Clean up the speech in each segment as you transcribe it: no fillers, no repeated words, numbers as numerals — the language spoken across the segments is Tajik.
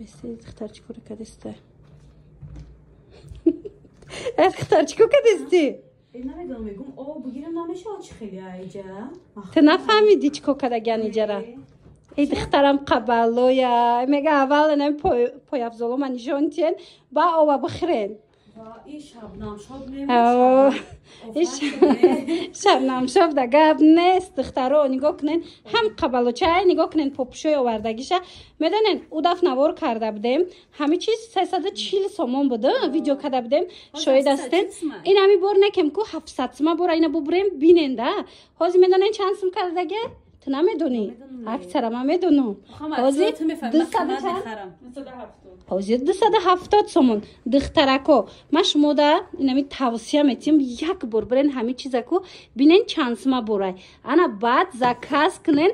Беси, духтар, чӣ кора кардиста? Э, духтар, чӣ кор кардисти? Намедонам, мегум, об бигирам, намешавад, чи хеле айҷа. Ту нафаҳмидӣ, чӣ кор кардагиан иҷара? Эй, духтарам, қабалоя мега, аввал инами пойафзоло ма нишон тиен, ба оба бихӯрен. Шабнамшоб да гап нест. Духтаро, нигоҳ кунен, ҳам қабалочай нигоҳ кунен, попушои овардагиша. Медонен, ӯ даф навор карда будем, ҳами чиз 340 сомон буд, видео карда будем, шоҳид ҳастен. Ин ҳами бор некем ку 700 сума бора ина бубурем, бинен да. Ҳозир медонен, чанд сум кардаге? Ту намедонӣ, аксара ман медонам. Ҳозир ҳозир 270 сомон. Духтарако, ман шумода инами тавсия метиҳам: як бор бирен, ҳами чизаку бинен, чанд сума борай, ана баъд заказ кунен,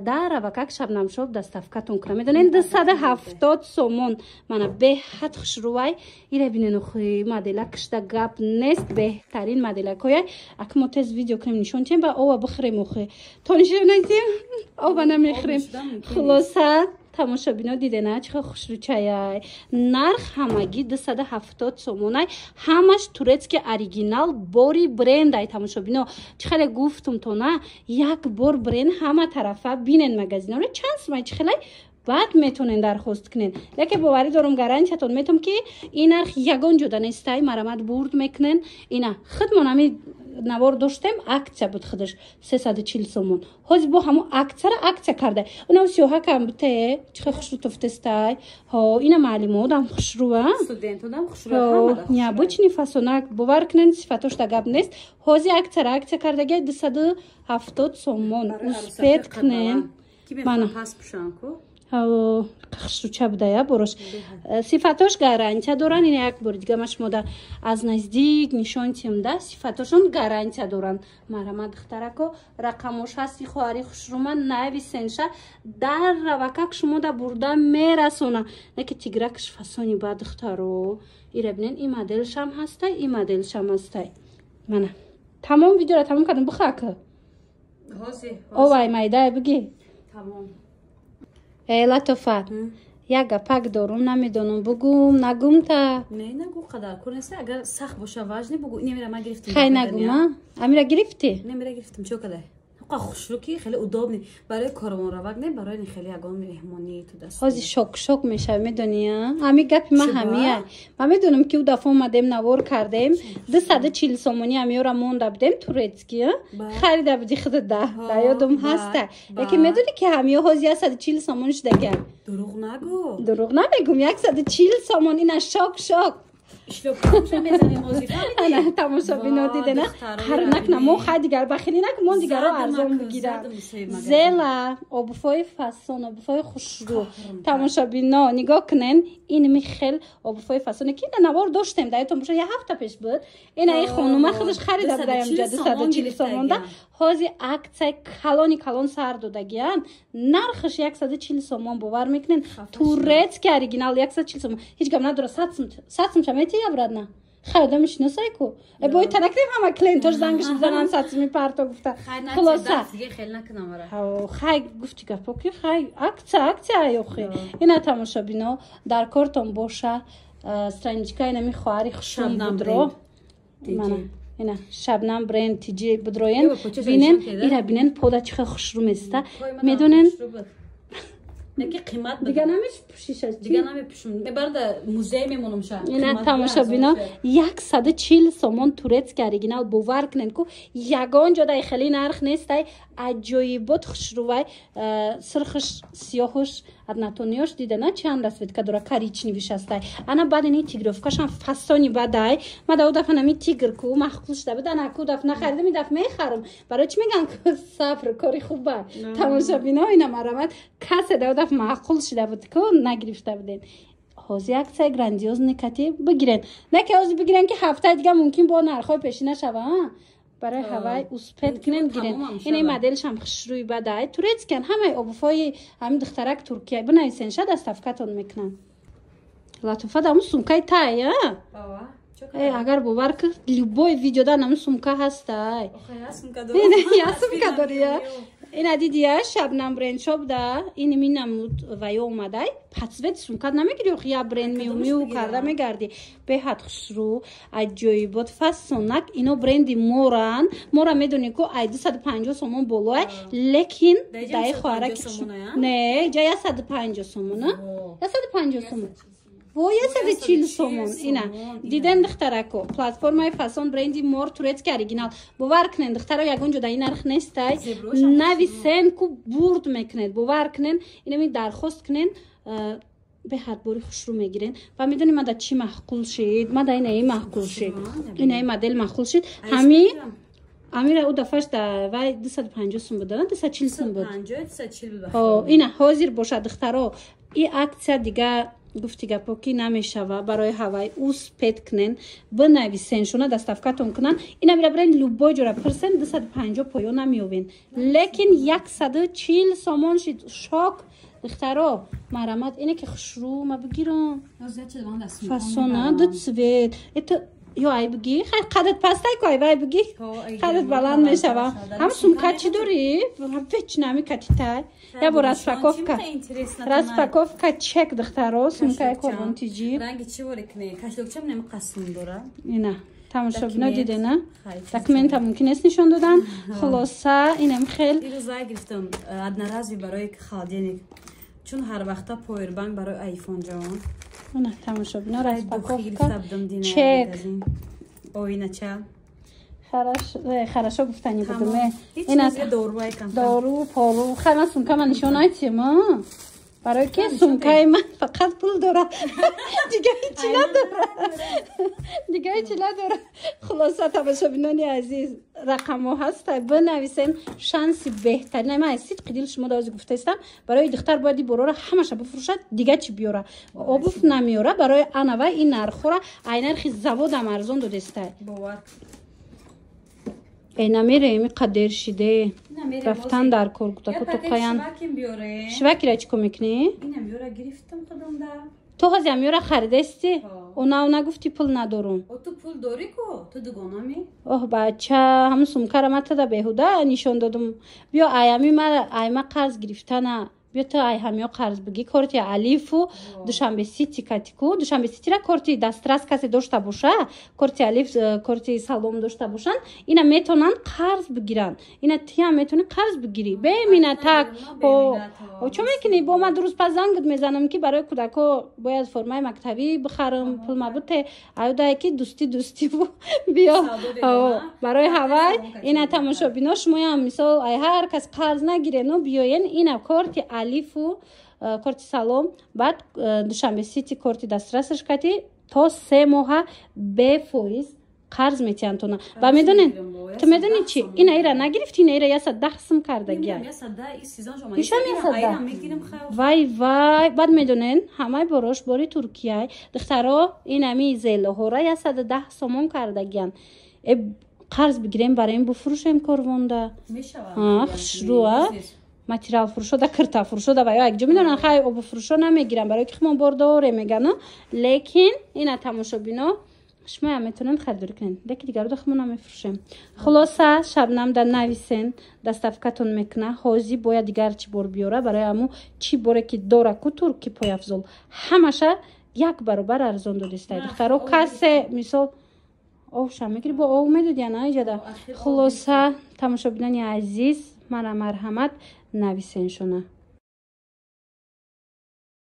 дар равакак Шабнамшоб доставкатон кунам. Медонен, 270 сомон. Мана, беҳад хушрӯвай, ира бинен. Охи, модела кишта гап нест, беҳтарин моделакоя. Ак мо тез видео кунем, нишон тиҳем, ба ова бихӯрем. Охи, то нишон натиҳем, ова намехӯрем. Хулоса, тамошобино, дидена, чӣ хел хушрӯчаяй. Нарх ҳамагӣ 270 сомонай, ҳамаш турецкий оригинал, бори брендай. Тамошобино, чӣ хеле гуфтум то на, як бор бренд ҳама тарафа бинен, магазинора чанд сумай, чӣ хелай, баъд метонен дархост кунен. Лекин боварӣ дорум, гарантиятон метавам, ки ин нарх ягон ҷода нестай. Марамат, бурд мекунен. Ина худмон ҳами навор доштем, акция буд худаш 340 сомон. Ҳозир бо ҳамон акцияра акция карда. Унам сиёҳакам бите, чӣ хел хушрӯ туфтестай. Ҳо, ина маълимотам хушрӯа, необычный фасонак. Бовар кунен, сифатошда гап нест. Ҳозир акцияра акция кардаги 270 сомон. Успеть кунен. Мана хушрӯча будая борош, сифатош гарантия доранд. Ина як бори дига ма шумода аз наздик нишон тиҳам да, сифатошон гарантия доранд. Марама, духтарако, рақамош ҳасти, хоҳари хушрӯма, нависенша, дар равакак шумода бурда мерасона. Неки тигракш фасони ба, духтаро, ира бинен, ин моделшам ҳастай, ин моделшам ҳастай. Мана, тамом, видеора тамом кардам. Бихака овай майдай биги. Э, Латофат, як гапак дорум, намедонам, бугум, нагум та. Не, нагу, қадар кор нест, агар сахт боша, важный бугу. Немира ма гирифтам. Хай, нагума. Амира гирифтӣ? Немира гирифтам, чо кадай? Ҳуқа хушрӯ, ки хеле удобный барои корвонравак, не барои хеле ягон меҳмонӣ ту даст. Ҳозир шок шок мешавӣ, медонӣ, ҳами гапи ма ҳамия. Ман медонам, ки ӯ дафъа омадем, навор кардем, 240 сомонӣ ҳамиёра монда будем, турецкий харида будӣ худат, да ёдум ҳаста. Лекин медонӣ, ки ҳамиё ҳозир 140 сомон шудага? Дурӯғ нагӯ. Дурӯғ намегум, 140 сомон. Ина шок шок. Тамошобино, дидена, қарнак намо, хай, дигар бахилӣ нак, мон дигаро арзон бигирам. Зела обуфои фасон, обуфои хушрӯ. Тамошобино, нигоҳ кунен, ин хел обуфои фасоне, ки ина навор доштем, даётон боша, як ҳафта пеш буд. Ина и хонума худаш харида буда инҷа 240 сомонда. Ҳозир акцияи калони калон сар додагиян, нархаш 140 сомон. Бовар мекунен, турецкий оригинал 140 сомон. Ҳеҷ гап надора, 100 сумча мети обратно. Хай, одами шиносай ку, э, бой танакнем, ҳама клиентош зангиш бизанан, 100 суми парто гуфта. Хулоса, хай, гуфти гапо, ки хай, акция акция ёхи. Ина, тамошобино, дар кортон боша, страничка инами хоҳари хушум будро. Мана, ина Шабнам бренд тиҷи будроен, бинен, ира бинен, пода чӣ хел хушрӯ места, медонен. Неки қимат. Дига намепӯшиша? Дига намепӯшум, мебарда музей мемонам ша. Ина, тамошобино, 140 сомон, турецкий оригинал. Бовар кунед ку, ягон ҷодай хеле нарх нестай. Аҷоибот хушрӯвай, сирхш, сиёҳуш, однотонныйош, дидана, чанд расцветка дора, коричневыйш ҳастай. Ана баъд ини тигровкашам фасони бадай. Ма да дафа нами тигр ку маъқул шуда буд, ана ку даф нахаридам, ин даф мехарам. Барои чӣ меган, сабр кори хуба. Тамошобино, ина марамат, касе да даф маъқул шуда буд ку, нагирифта будем, ҳозир акция грандиозный кати бигирен. Не ки ҳозир бигирен, ки ҳафтаи дига мумкин бо нархҳои пешина шава. Барои ҳавай успеть кунен, гирен. Ина моделшам хушрӯи бадай, турецкиян. Ҳамаи обуфои ҳамин духтарак Туркия, бинависен ша, доставкатон мекунам. Латофат, ҳамун сумкаи тай, э, агар бовар ки, любой видеода ҳамун сумка ҳастай. Я сумка дори. Ина дидия, Шабнам бренд шоп да ин минамуд ва ё омадай под цвет сумкат намегири, охи я бренд миу миу карда мегарди. Беҳад хушрӯ, аҷоибот, фасонак. Ино бренди моран, мора медонӣ ку, ай 250 сомон болоай, лекин даи хоҳара не, ҷа 150 сомона, 150 сомон, во, 140 сомон. Ина диден, духтарако, платформаи фасон, бренди мор, турецкий оригинал. Бовар кунен, духтаро, ягон ҷо дар ин нарх нестай. Нависен ку, бурд мекунед, бовар кунен. Инами дархост кунен, беҳад бори хушрӯ мегирен. Ва медонӣ, мада чӣ маъқул шид? Мада инаи маъқул шид, инаи модел маъқул шид. Ҳами амира ӯ дафъаш да вай 250 сум буд, 240 сум буд. Ина ҳозир бошад, духтаро, и акция дига гуфти гапо ки намешава. Барои ҳавай успеть кунен, бинависен шуна, доставкатон кунан. Ина мира бирен, любой ҷора пирсен, 250 поё намеёвен, лекин 140 сомон шид. Шок, духтаро, марамат. Ине ки хушрӯ, ма бигирам, фасона, ду цвет. Это ё ай биги, хай, қадат пастай ку, ай вай биги, қадат баланд мешава. Ҳам сумка чӣ дорӣ? Вечно ами катитай. Я бо распаковка, распаковка, чек. Духтаро, сумкаи корвонтиҷӣ. Ина тамошобино дидена, документа мумкин нест нишон додан. Хулоса, инам хел. Одноразовый барои холодильник, чун ҳар вақта повербанк барои айфон ҷавон. Ина тамошобино, распаковка, чек. Оинача. Хорошо гуфтани будуме. Ина дору пору. Хай, ман сумка ман нишон айтима, барои ки сумкаи ман фақат пул дорад, дига ҳечи надорад, дига ҳечи надорад. Хулоса, тамошобинони азиз, рақамҳо ҳаста, бинависем. Шанси беҳтарин, ман аз сидқи дил шумо давози гуфтаистам, барои духтар бояд борора ҳамаша бифурӯшад, дига чӣ биёра? Обуф намеёра. Барои анава ин нархҳора ай нархи заводам арзон додестай. Э, намерем, иқа дер шиде, рафтан дар кор. Гудако тоқаян швакира чӣ кор мекунӣ? Ту ҳози амёра харидасти? Она гуфти, пул надорум. Оҳ, бача, ҳамун сумкара ма тада беҳуда нишон додум. Биё, аями ма, айма қарз гирифтана. Биё, ту ай ҳамё қарз бигӣ, корти Алифу Душанбе Сити катику. Душанбе Ситира корти дастрас касе дошта боша, корти Алиф, корти Салом дошта бошанд, ина метавонанд қарз бигиранд. Ина тиам метавонӣ қарз бигирӣ беминатак. Чо мекунӣ? Бо ман дурӯз пас зангт мезанам, ки барои кӯдако бояд формаи мактабӣ бихарам, пул мабуте. Аюдае ки дӯстӣ дӯстиву биё барои ҳавай. Ина тамошобино, шумоям мисол ай ҳар кас қарз нагирену биёен. Ина корти Алифу, корти Салом, баъд Душанбе Сити корти дастрасаш кати то 3 моҳа бефоиз қарз метиҳанд тона. Ва медонед, ту медонӣ чи? Ина ира нагирифти, ина ира 110 сум кардагия. Ишам 110. Вай, вай, баъд медонен, ҳамаи борош бори Туркияй. Духтаро, инами зелоҳора 110 сомон кардагиян. Э, қарз бигирем, барои буфурӯшем корвонда. Хушрӯа, материал фурӯшода, кирта фурӯшода ва ё якҷо медонанд. Хай, обуфурӯшо намегирам, барои ки хумон бор доре мегану, лекин ина тамошобино, шумоям метавонед харидорӣ кунед, лекин дигаруда хумо намефурӯшем. Хулоса, Шабнамда нависен, доставкатон мекуна. Ҳозир бояд дигар чӣ бор биёра, барои аму чӣ боре ки дора ку, турки пояфзол ҳамаша як баробар арзон додистай. Духтаро, касе мисол овша мегири, бо ов медоди ана иҷада. Хулоса, тамошобинони азиз, мара марҳамат, нависен шуна.